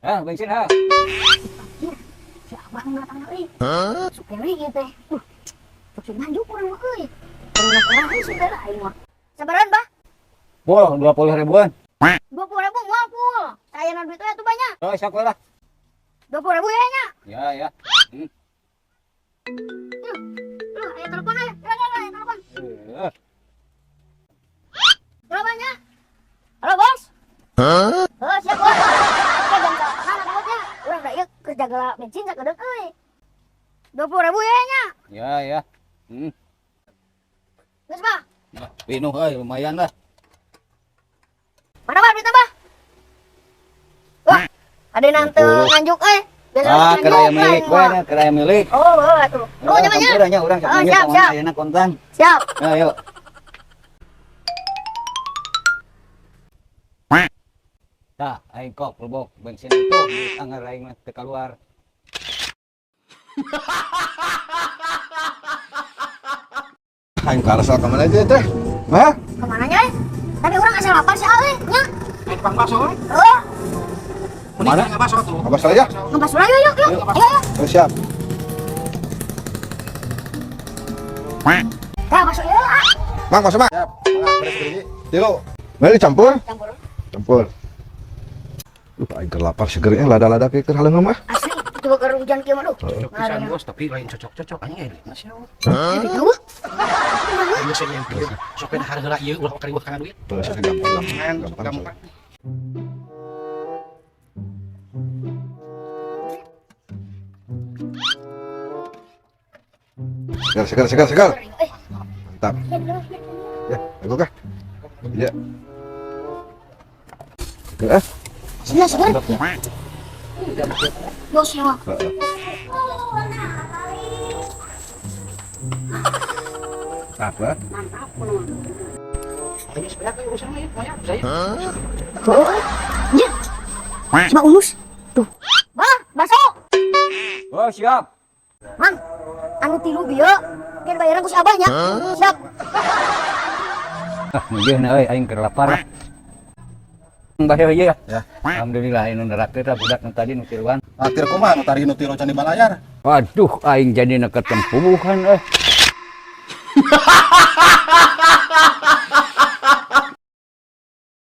Ah, bensin ah. Si abah nu datang euy. Supir ieu teh. Sok nganjuk urang mah euy. Urang euy supir aing mah. Sabaran, Bah. Bol, 20 ribuan. 20 ribu moal pul. Sayana duit we atuh banyak. Oh, sok lah. 20 ribu ya nya. Ya, ya. Loh, aya telepon aya. Ya, ya, aya telepon. Eh, Telepon nya. Halo, Bos. Hah? Oh, siap, Bos. Oke, jam salapanan atuh nya. Urang da ieu keur jaga bensin sakedeung euy. 20 ribu ya nya. Ya, ya. Geus, Bah. Nah, pinuh euy, lumayan lah. Mana, Bah, duitna, Bah? Wah, ada nanti nganjuk euy. Biasa Ah, nganjuk, keraya milik aing we, mah. keraya milik. Oh, oh, atuh. Oh, nya nya. Urang nya urang Oh, siap, siap. Ayeuna kontan. Siap. Ayo. Tah, aing kok lebok bensin itu anggar aing mah teu keluar. Aing karasa ka mana aja teh? Hah? Kemana nya? Tapi urang asa lapar sih euy, nya. Aing tukang bakso euy. Oh, Mending nggak bakso tuh. Apa saja? ngebas ulah yuk yuk yuk. Ayo ayo. Oh, siap. Tah bakso ieu ah. Mang, masuk, Mang. Siap. Tilu. Mari dicampur. Campur. Campur. Aing keur lapar segernya lada-lada kayak keur haleung mah. Asli itu keur hujan kieu mah duh. Cocok pisan bos, tapi lain cocok-cocok anjing eh duitna sia. Eh, eueuh. Ieu sih yang pikir. Sok we dahar heula ieu ulah kariweuh kana duit. Tuh, sih gampang Gampang, gampang. gampang. Segar, segar, segar, segar. Eh, Mantap. Ya, aku kah? Ya. Segar, ah. Sini segar. Bos ya. Heeh. Apa? Mantap. Ini sebenarnya urusan mah ya, lumayan saya. Oh, ya. Coba unus. Tuh. Bah, bakso. Oh, siap. Mang, anu tilu bieu, biar bayaran ku si abah nya. Siap. Ah, mungkin euy aing keur lapar. Bah ieu ya. Ya. Alhamdulillah aing nu neraktir lah budak nu tadi nu tiluan. Naktir kumaha nu tadi nu tilu can dibalayar? Waduh, aing jadi nu ketempuhan euy.